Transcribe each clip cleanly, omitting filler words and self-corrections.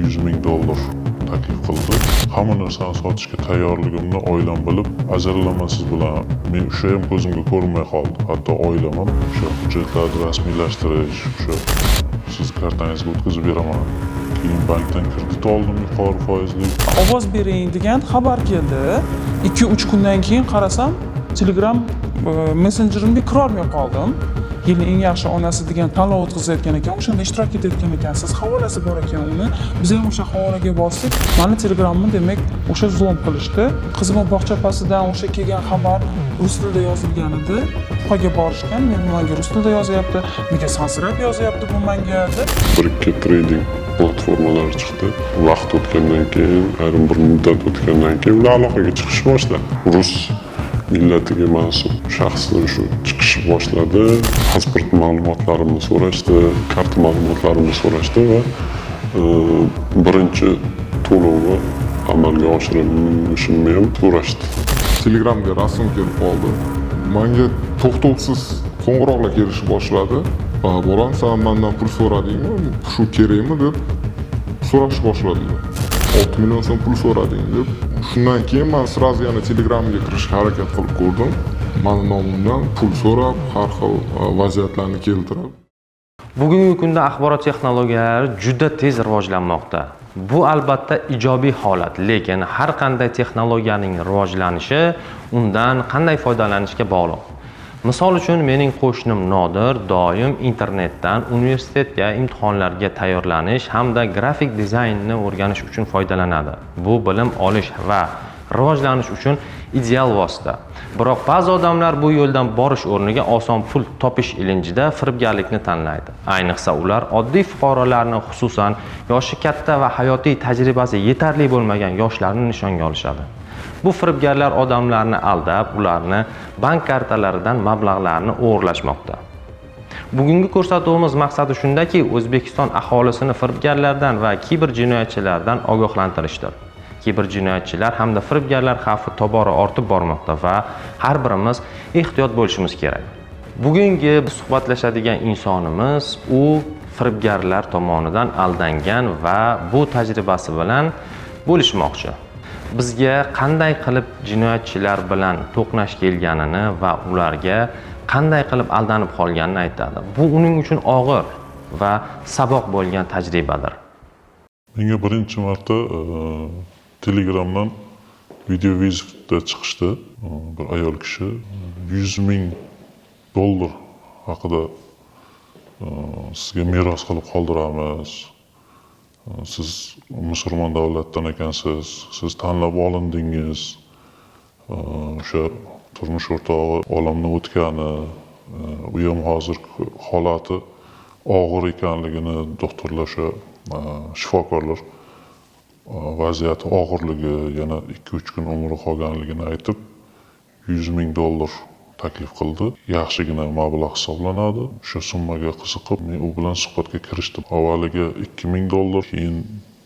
$100 000 taklif qildi. Hamma narsani sotishga tayyorligimni oilam bilib, ajralaman siz bilan. Men o'sha ham ko'zimga ko'rinmay qoldi. Hatto oilam ham o'sha hujjatlarni rasmiylashtirish, o'sha sizni kartangizga o'tkazib beraman. Keyin bankdan kredit oldim yuqori foizli. Ovoz bering degan xabar keldi. 2-3 kundan keyin qarasam, Telegram messenjerimga kirolmay qoldim. Yilning eng yaxshi onasi degan tanlov o'tkazayotgan ekan, o'shanda ishtirok etayotgan ekansiz, havolasi bor ekan uni. Biz ham o'sha havolaga bosdik. Mani Telegramni, demak, o'sha взлом qilishdi. Qizimni bog'chapasidan o'sha kelgan xabar rus tilida yozilgan edi. Qayga borishgan, men manga rus tilida yozyapti, nega sansirab yozyapti bu manga deb. Bir ikki trading platformalari chiqdi. Vaqt o'tgandan keyin, ayrim bir muddat o'tgandan keyin ular aloqaga chiqish boshladi. Rus millatiga mansub shaxslar shu chiqishni boshladi. Pasport ma'lumotlarimni so'rashdi, karta ma'lumotlarimni so'rashdi va birinchi to'lovni amalga oshirilishimni ham so'rashdi. Telegramga rasm kelib qoldi. Manga to'xtovsiz qo'ng'iroqlar kelishni boshladi. "Va bolam, san mandan pul so'radingmi, shu kerakmi?" deb so'rashni boshladilar. 6 million so'm pul so'rading deb. Shundan keyin man сразу yana Telegramga kirishga harakat qilib ko'rdim. Mani nomimdan pul so'rab, har xil vaziyatlarni keltirib. Bugungi kunda axborot texnologiyalari juda tez rivojlanmoqda. Bu albatta ijobiy holat, lekin har qanday texnologiyaning rivojlanishi undan qanday foydalanishga bog'liq. Misol uchun, mening qo'shnim Nodir doim internetdan universitetga imtihonlarga tayyorlanish hamda grafik dizaynni o'rganish uchun foydalanadi. Bu bilim olish va rivojlanish uchun ideal vosita. Biroq ba'zi odamlar bu yo'ldan borish o'rniga oson pul topish ilinjida firibgarlikni tanlaydi. Ayniqsa ular oddiy fuqarolarni, xususan yoshi katta va hayotiy tajribasi yetarli bo'lmagan yoshlarni nishonga olishadi. Bu firibgarlar odamlarni aldab, ularni bank kartalaridan mablag'larni o'g'irlashmoqda. Bugungi ko'rsatuvimiz maqsadi shundaki, O'zbekiston aholisini firibgarlardan va kiber jinoyatchilardan ogohlantirishdir. Kiber jinoyatchilar hamda firibgarlar xavfi tobora ortib bormoqda va har birimiz ehtiyot bo'lishimiz kerak. Bugungi suhbatlashadigan insonimiz u firibgarlar tomonidan aldangan va bu tajribasi bilan bo'lishmoqchi. Bizga qanday qilib jinoyatchilar bilan to'qnash kelganini va ularga qanday qilib aldanib qolganini aytadi. Bu uning uchun og'ir va saboq bo'lgan tajribadir. Menga birinchi marta Telegramdan видеовызов da chiqishdi. Bir ayol kishi $100 000 haqida sizga meros qilib qoldiramiz. Siz musulmon davlatdan ekansiz, siz tanlab olindingiz. O'sha turmush o'rtog'i olamdan o'tgani, u ham hozir holati og'ir ekanligini doktorlar, o'sha shifokorlar vaziyati og'irligi, yana 2-3 kun umri qolganligini aytib, $100 000 taklif qildi. Yaxshigina mablag' hisoblanadi. O'sha summaga qiziqib, men u bilan suhbatga kirishdim. Avvaliga $2000, keyin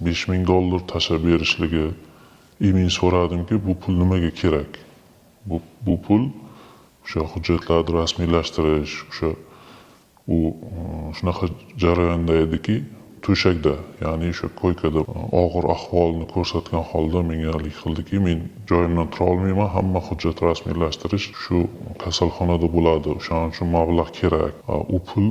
$5000 tashlab berishligi. И men so'radimki, bu pul nimaga kerak? Bu pul o'sha hujjatlarni rasmiylashtirish, o'sha u shunaqa jarayonda ediki, to'shakda, ya'ni o'sha койка da og'ir ahvolni ko'rsatgan holda menga haligi qildiki, men joyimdan tura olmayman, hamma hujjat rasmiylashtirish shu kasalxonada bo'ladi, o'shaning uchun mablag' kerak. U pul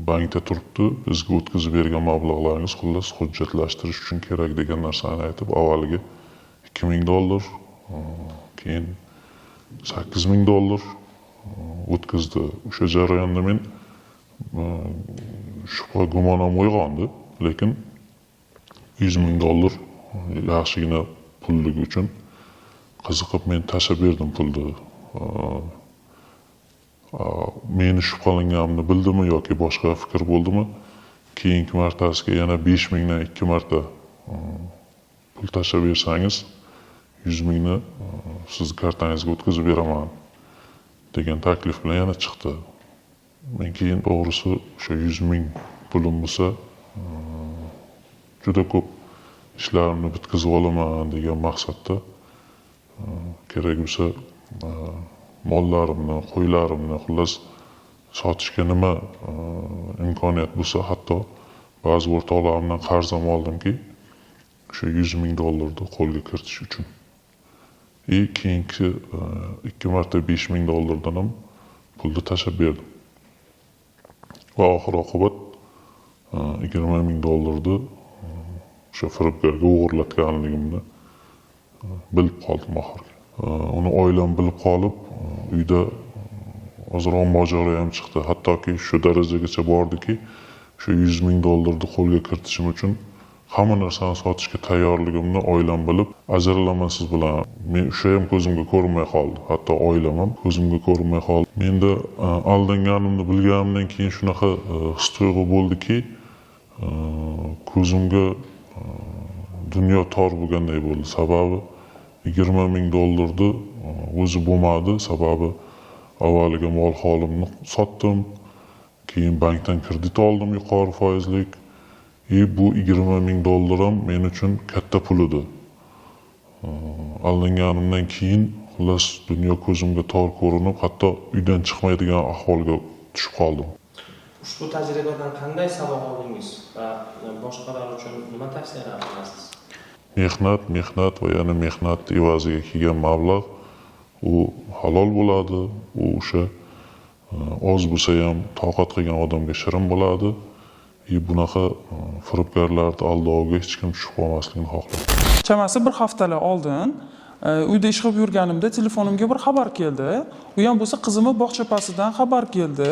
bankda turibdi, bizga o'tkazib bergan mablag'laringiz, xullas, hujjatlashtirish uchun kerak degan narsani aytib, avvaliga $2000, keyin $8000 o'tkazdi. O'sha jarayonda men shubha gumon ham uyg'ondi, lekin $100 000 yaxshigina pulligi uchun qiziqib men tashlab berdim pulni. Meni shubhalanganimni bildimi yoki boshqa fikr bo'ldimi, keyingi martasiga yana 5000dan ikki marta pul tashlab bersangiz, 100 000ni sizni kartangizga o'tkazib beraman degan taklif bilan yana chiqdi. Men keyin, to'g'risi, o'sha 100 000 pulim bo'lsa, juda ko'p ishlarimni bitkazib olaman degan maqsadda, kerak bo'lsa mollarimni, qo'ylarimni, xullas, sotishga nima imkoniyat bo'lsa, hatto ba'zi o'rtoqlarimdan qarz ham oldimki. O'sha 100 000 dollarni qo'lga kiritish uchun. И keyingi ikki marta 5000 dollardan ham pulni tashlab berdim. Va oxir oqibat 20 000 dollarni o'sha firibgarga o'g'irlatganligimni bilib qoldim oxirgi. Uni oilam bilib qolib, uyda ozroq mojaro ham chiqdi. Hattoki shu darajagacha bordiki, shu 100 000 dollarni qo'lga kiritishim uchun hamma narsani sotishga tayyorligimni oilam bilib, ajralaman siz bilan. Men o'sha ham ko'zimga ko'rinmay qoldi. Hatto oilam ham ko'zimga ko'rinmay qoldi. Menda aldanganimni bilganimdan keyin shunaqa his tuyg'u bo'ldiki, ko'zimga dunyo tor bo'lganday bo'ldi. Sababi 20 000 dollarni o'zi bo'lmadi. Sababi avvaliga mol holimni sotdim, keyin bankdan kredit oldim yuqori foizlik. И bu 20 000 dollar ham men uchun katta pul edi. Aldanganimdan keyin, xullas, dunyo ko'zimga tor ko'rinib, hatto uydan chiqmaydigan ahvolga tushib qoldim. Ushbu tajribadan qanday saboq oldingiz va boshqalar uchun nima tavsiyalar qilasiz? Mehnat, mehnat va yana mehnat evaziga kelgan mablag' u halol bo'ladi, u o'sha oz bo'lsa ham toqat qilgan odamga shirin bo'ladi. И bunaqa firibgarlarni aldoviga hech kim tushib qolmasligini xohlayman. Chamasi bir haftalar oldin uyda ish qilib yurganimda telefonimga bir xabar keldi. U ham bo'lsa qizimni bog'chapasidan xabar keldi.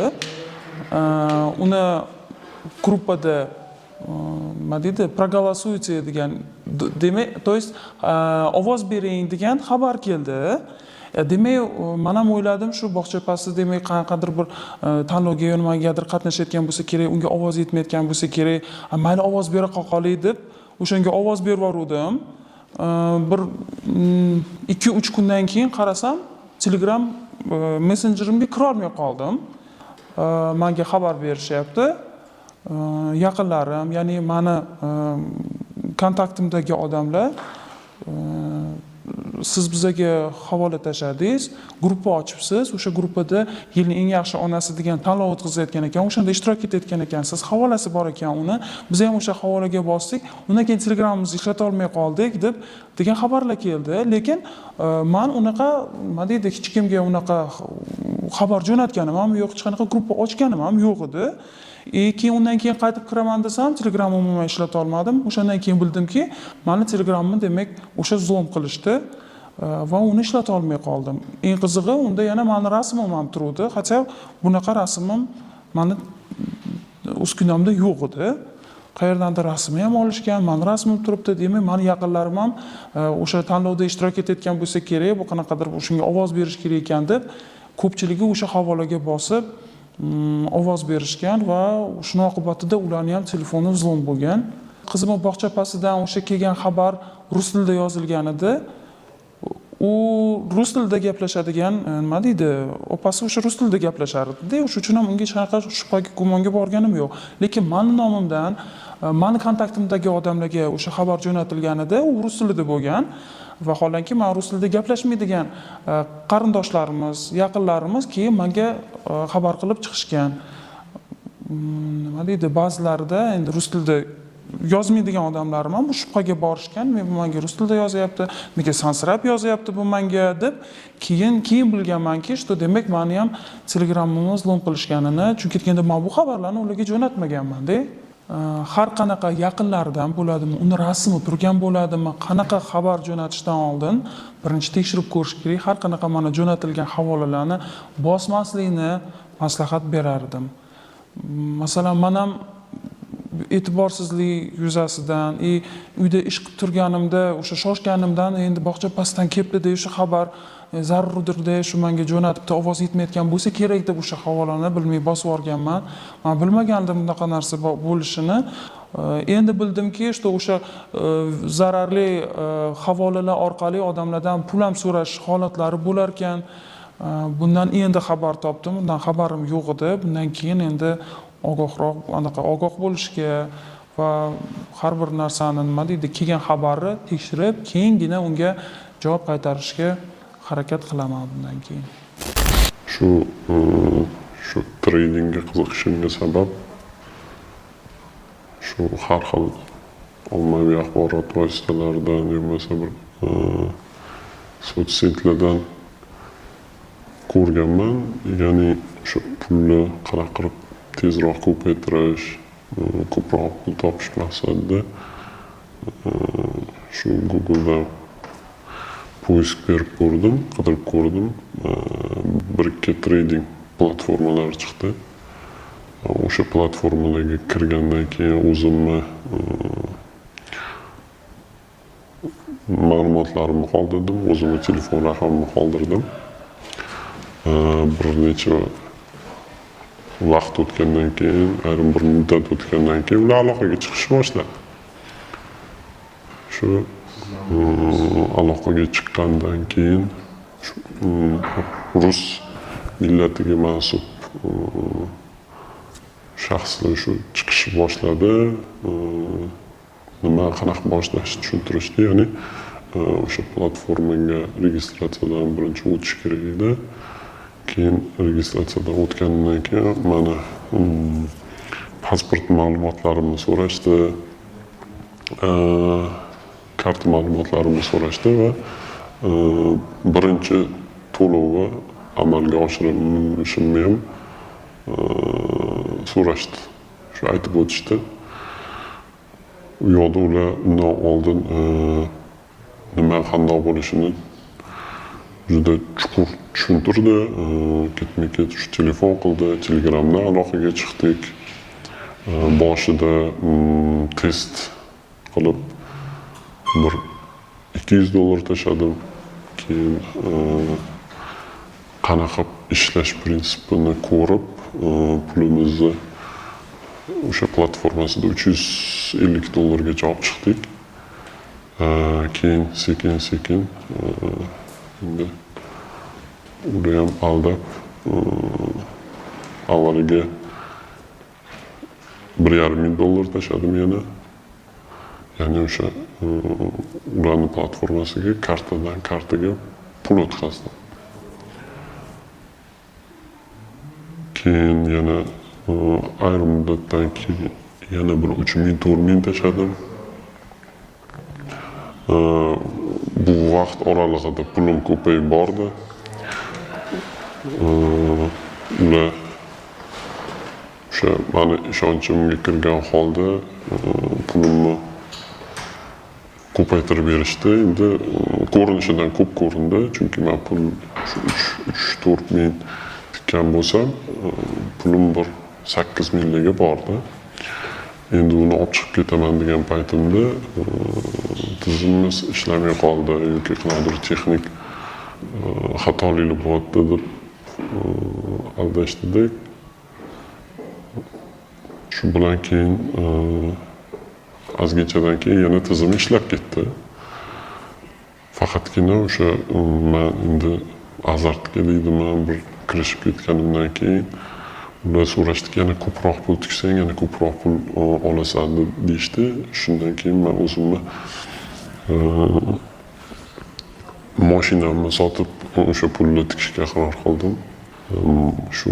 Uni gruppada nima deydi, "Проголосуйте" degan, demak, то есть ovoz bering degan xabar keldi. Demak, man ham o'yladim, shu bog'chapasi, demak, qanaqadir bir tanlovga yo nimagadir qatnashayotgan bo'lsa kerak, unga ovoz yetmayotgan bo'lsa kerak, mayli, ovoz bera qolay deb o'shanga ovoz berib yuboruvdim. Bir 2-3 kundan keyin qarasam, Telegram messenjerimga kirolmay qoldim. Manga xabar berishyapti. Yaqinlarim, ya'ni mani kontaktimdagi odamlar, siz bizaga havola tashladingiz, gruppa ochibsiz, o'sha gruppada "Yilning eng yaxshi onasi" degan tanlov o'tkazayotgan ekan, o'shanda ishtirok etayotgan ekansiz, havolasi bor ekan uni, biz ham o'sha havolaga bosdik, undan keyin Telegramimizni ishlata olmay qoldik deb degan xabarlar keldi. Lekin man unaqa, nima deydi, hech kimga unaqa xabar jo'natganim ham yo'q, hech qanaqa gruppa ochganim ham yo'q edi. И keyin undan keyin qaytib kiraman desam, Telegram umuman ishlata olmadim. O'shandan keyin bildimki, mani Telegramimni, demak, o'sha взлом qilishdi va uni ishlata olmay qoldim. Eng qizig'i, unda yana mani rasmim ham turuvdi, хотя bunaqa rasmim mani uskunamda yo'q edi. Qayerdandir rasmni ham olishgan, mani rasmim turibdi. Demak, mani yaqinlarim ham o'sha tanlovda ishtirok etayotgan bo'lsa kerak, bu qanaqadir shunga ovoz berish kerak ekan deb, ko'pchiligi o'sha havolaga bosib, ovoz berishgan va shuni oqibatida ularni ham telefoni взлом bo'lgan. Qizimni bog'chapasidan o'sha kelgan xabar rus tilida yozilgan edi. U rus tilida gaplashadigan, nima deydi, opasi o'sha rus tilida gaplashardida, o'sha uchun ham unga hech qanaqa shubhaga, gumonga borganim yo'q. Lekin mani nomimdan mani kontaktimdagi odamlarga o'sha xabar jo'natilganida, u rus tilida bo'lgan. Vaholanki, man rus tilida gaplashmaydigan qarindoshlarimiz, yaqinlarimiz keyin manga xabar qilib chiqishgan. Nima deydi, ba'zilarida endi rus tilida yozmaydigan odamlarim ham bu shubhaga borishgan, men bu manga rus tilida yozyapti, nega sansirab yozyapti bu manga deb. Keyin bilganmanki, что demak, mani ham Telegramimni взлом qilishganini, chunki deganda man bu xabarlarni ularga jo'natmaganmanda. Har qanaqa yaqinlaridan bo'ladimi, uni rasmi turgan bo'ladimi, qanaqa xabar jo'natishdan oldin birinchi tekshirib ko'rish kerak. Har qanaqa mana jo'natilgan havolalarni bosmaslikni maslahat berardim. Masalan, man ham e'tiborsizlik yuzasidan и uyda ish qilib turganimda o'sha shoshganimdan, endi bog'cha pastdan kelibdida o'sha xabar, zarurdirda, shu manga jo'natibdi, ovoz yetmayotgan bo'lsa kerak deb o'sha havolani bilmay bosib yuborganman. Man bilmagandim bunaqa narsa bo'lishini. Endi bildimki, что o'sha zararli havolalar orqali odamlardan pul ham so'rash holatlari bo'larkan. Bundan endi xabar topdim, bundan xabarim yo'q edi. Bundan keyin endi ogohroq, anaqa ogoh bo'lishga va har bir narsani, nima deydi, kelgan xabarni tekshirib, keyingina unga javob qaytarishga harakat qilaman bundan keyin. Shu tradingga qiziqishimga sabab shu har xil Ommaviy axborot vositalaridan yo bo'lmasa bir соцсеть lardan ko'rganman. Ya'ni o'sha pulni qanaqa qilib tezroq ko'paytirish, ko'proq pul topish maqsadida shu Google'dan поиск berib ko'rdim, qidirib ko'rdim. Bir ikki trading platformalari chiqdi. O'sha platformalarga kirgandan keyin o'zimni ma'lumotlarimni qoldirdim, o'zimni telefon raqamimni qoldirdim. Bir necha vaqt o'tgandan keyin, ayrim bir muddat o'tgandan keyin ular aloqaga chiqishni boshladi. Shu aloqaga chiqqandan keyin shu rus millatiga mansub shaxslar shu chiqishni boshladi. Nima, qanaqa boshlashni tushuntirishdi. Ya'ni o'sha platformaga registratsiyadan birinchi o'tish kerak edi. Keyin registratsiyadan o'tganimdan keyin mani pasport ma'lumotlarimni so'rashdi, karta ma'lumotlarimni so'rashdi va birinchi to'lovni amalga oshirishimni ham so'rashdi. Shu aytib o'tishdi. U yoqda ular undan oldin nima qandoq bo'lishini juda chuqur tushuntirdi. Ketma-ket shu telefon qildi, Telegramdan aloqaga chiqdik. Boshida test qilib bir $200 tashladim. Keyin qanaqa ishlash prinsipini ko'rib, pulimizni o'sha platformasida $350 gacha olib chiqdik. Keyin sekin-sekin endi ular ham aldab, avvaliga $1500 tashladim yana. Ya'ni o'sha ularni platformasiga kartadan kartaga pul o'tkazdim. Keyin yana ayrim muddatdan keyin yana bir 3000, 4000 tashladim. Bu vaqt oralig'ida pulim ko'payib bordi. Ular o'sha mani ishonchimga kirgan holda pulimni ko'paytirib berishdi. Endi ko'rinishidan ko'p ko'rindi, chunki man pul shu 3-4 ming tikkan bo'lsam, pulim bir 8 minglarga bordi. Endi uni olib chiqib ketaman degan paytimda tizimimiz ishlamay qoldi yoki qanaqadir texnik xatoliklar bo'lyapti deb aldashdida. Shu bilan keyin ozginchadan keyin yana tizim ishlab ketdi. Faqatgina o'sha man endi azartga deydimi, bir kirishib ketganimdan keyin ular so'rashdiki, yana ko'proq pul tiksang, yana ko'proq pul olasan deyishdi. Shundan keyin man o'zimni mashinamni sotib o'sha pulni tikishga qaror qildim. Shu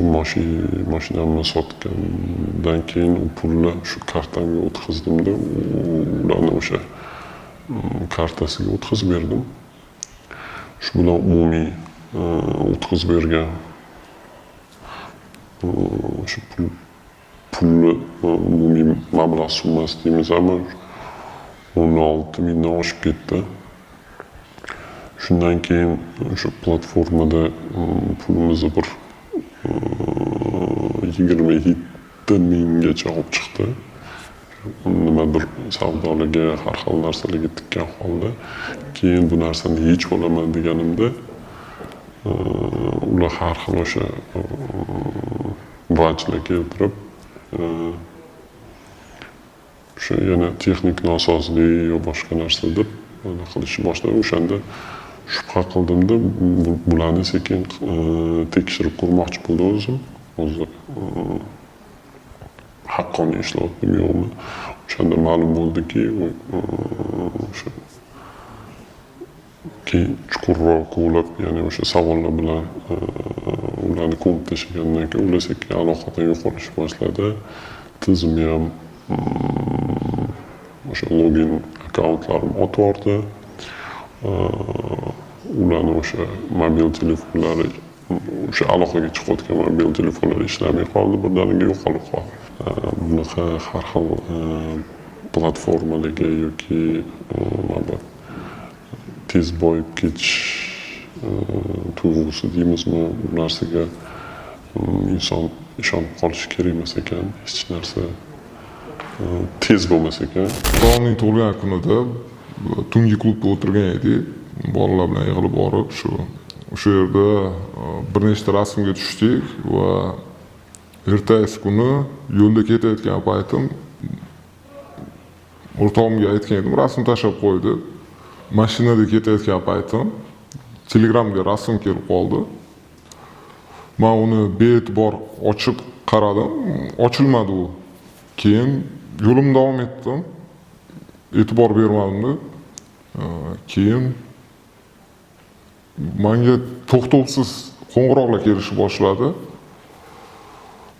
mashinamni sotgandan keyin u pulni shu kartamga o'tkazdimda, ularni o'sha kartasiga o'tkazib berdim. Shu bilan umumiy o'tkazib bergan o'sha pulni umumiy mablag' summasi deymizmi, 16 mingdan oshib ketdi. Shundan keyin o'sha platformada pulimizni bir 27 minggacha olib chiqdi. Nimadir savdolarga, har xil narsalarga tikkan holda. Keyin bu narsani yechib olaman deganimda ular har xil o'sha vajlar keltirib, o'sha yana texnik nosozlik yo boshqa narsa deb qilishni boshladi. O'shanda shubha qildimda, bularni sekin tekshirib ko'rmoqchi bo'ldim o'zim. O'zi haqqoniy ishlayaptimi yo'qmi. O'shanda ma'lum bo'ldiki, o'sha keyin chuqurroq kovlab, ya'ni o'sha savollar bilan ularni ko'mib tashlagandan keyin ular sekin aloqadan yo'qolishni boshladi. Tizim ham o'sha O'sha login akkauntlarim otib yubordi. Ularni o'sha mobil telefonlari, o'sha aloqaga chiqayotgan mobil telefonlari ishlamay qoldi, birdaniga yo'qolib qoldi. Bunaqa har xil platformalarga yoki mana bu tez boyib ketish tuyg'usi deymizmi, bu narsaga inson ishonib qolishi kerak emas ekan, hech narsa tez bo'lmas ekan. O'rtog'imning tug'ilgan kunida tungi klubda o'tirgan edik. Bolalar bilan yig'ilib borib, shu o'sha yerda bir nechta rasmga tushdik va ertasi kuni yo'lda ketayotgan paytim o'rtog'imga aytgan edim, rasm tashlab qo'y deb. Mashinada ketayotgan paytim Telegramga rasm kelib qoldi. Man uni bee'tibor ochib qaradim, ochilmadi u. Keyin yo'limni davom etdim. E'tibor bermadim. Keyin manga to'xtovsiz qo'ng'iroqlar kelishni boshladi.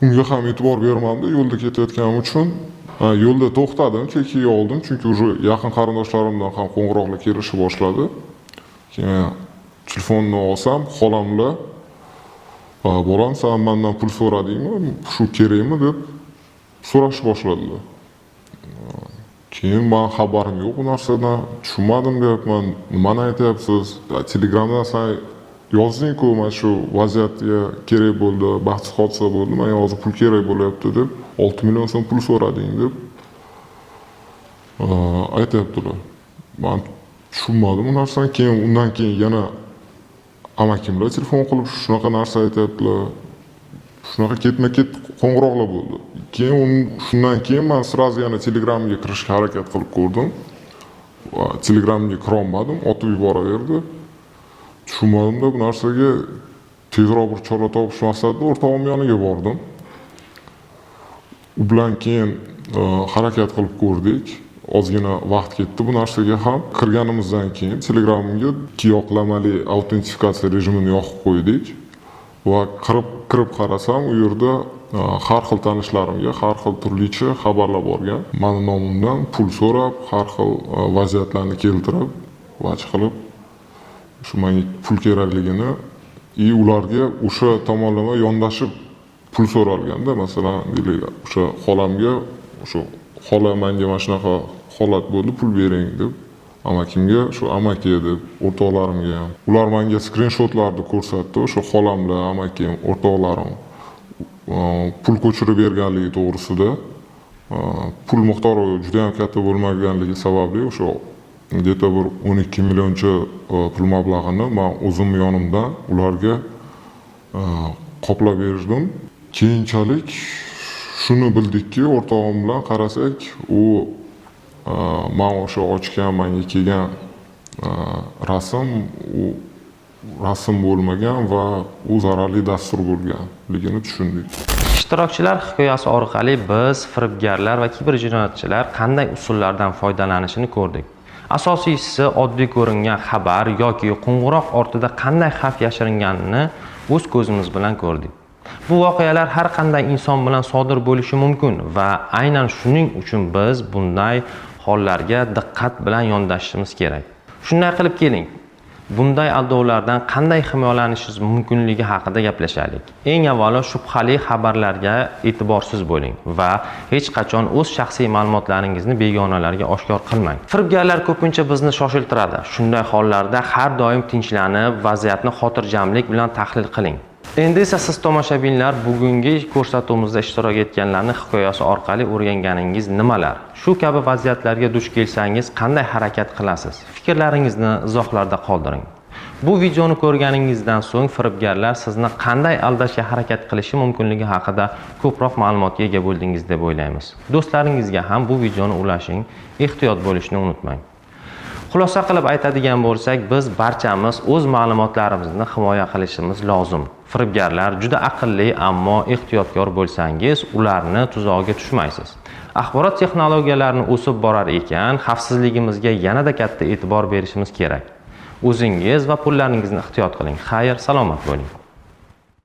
Unga ham e'tibor bermadim, yo'lda ketayotganim uchun. Yo'lda to'xtadim, chekkaga oldim, chunki уже yaqin qarindoshlarimdan ham qo'ng'iroqlar kelishni boshladi. Keyin telefonni olsam, xolamlar, "Bolam, san mandan pul so'radingmi, shu kerakmi?" deb so'rashni boshladilar. Keyin man xabarim yo'q bu narsadan, tushunmadim deyapman, nimani aytyapsiz? Telegramdan san yozding-ku, mana shu vaziyatga kerak bo'ldi, baxtsiz hodisa bo'ldi, manga hozir pul kerak bo'lyapti deb, 6 million so'm pul so'rading deb aytyaptilar. Man tushunmadim bu narsani. Keyin undan keyin yana amakimlar telefon qilib shunaqa narsa aytyaptilar. Shunaqa ketma-ket qo'ng'iroqlar bo'ldi. Keyin shundan keyin man сразу yana Telegramga kirishga harakat qilib ko'rdim. Va Telegramga kirolmadim, otib yuboraverdi. Tushunmadimda bu narsaga, tezroq bir chora topish maqsadida o'rtog'im yoniga bordim. U bilan keyin harakat qilib ko'rdik. Ozgina vaqt ketdi bu narsaga ham. Kirganimizdan keyin Telegramga ikki yoqlamali autentifikatsiya rejimini yoqib qo'ydik. Va kirib qarasam, u yerda har xil tanishlarimga har xil turlicha xabarlar borgan. Mani nomimdan pul so'rab, har xil vaziyatlarni keltirib, vaj qilib, shu menga pul kerakligini и ularga o'sha tomonlama yondashib pul so'ralganda, masalan, deylik, o'sha xolamga, o'sha xola menga mana shunaqa holat bo'ldi, pul bering deb, amakimga shu amaki deb, o'rtoqlarimga ham. Ular menga skrinshotlarni ko'rsatdi, o'sha xolamlar, amakim, o'rtoqlarim pul ko'chirib berganligi to'g'risida. Pul miqdori juda ham katta bo'lmaganligi sababli o'sha где-то bir 12 millioncha pul mablag'ini man o'zim yonimdan ularga qoplab berdim. Keyinchalik shuni bildikki, o'rtog'im bilan qarasak, u man o'sha ochgan, manga kelgan rasm u rasm bo'lmagan va u zararli dastur bo'lganligini tushundik. Ishtirokchilar hikoyasi orqali biz firibgarlar va kiberjinoyatchilar qanday usullardan foydalanishini ko'rdik. Asosiysi, oddiy ko'ringan xabar yoki qo'ng'iroq ortida qanday xavf yashiringanini o'z ko'zimiz bilan ko'rdik. Bu voqealar har qanday inson bilan sodir bo'lishi mumkin va aynan shuning uchun biz bunday hollarga diqqat bilan yondashishimiz kerak. Shunday qilib, keling, bunday aldovlardan qanday himoyalanishingiz mumkinligi haqida gaplashaylik. Eng avvalo, shubhali xabarlarga e'tiborsiz bo'ling va hech qachon o'z shaxsiy ma'lumotlaringizni begonalarga oshkor qilmang. Firibgarlar ko'pincha bizni shoshiltiradi. Shunday hollarda har doim tinchlanib, vaziyatni xotirjamlik bilan tahlil qiling. Endi esa siz, tomoshabinlar, bugungi ko'rsatuvimizda ishtirok etganlarning hikoyasi orqali o'rganganingiz nimalar? Shu kabi vaziyatlarga duch kelsangiz qanday harakat qilasiz? Fikrlaringizni izohlarda qoldiring. Bu videoni ko'rganingizdan so'ng firibgarlar sizni qanday aldashga harakat qilishi mumkinligi haqida ko'proq ma'lumotga ega bo'ldingiz deb o'ylaymiz. Do'stlaringizga ham bu videoni ulashing, ehtiyot bo'lishni unutmang. Xulosa qilib aytadigan bo'lsak, biz barchamiz o'z ma'lumotlarimizni himoya qilishimiz lozim. Firibgarlar juda aqlli, ammo ehtiyotkor bo'lsangiz, ularni tuzog'iga tushmaysiz. Axborot texnologiyalarini o'sib borar ekan, xavfsizligimizga yanada katta e'tibor berishimiz kerak. O'zingiz va pullaringizni ehtiyot qiling. Xayr, salomat bo'ling.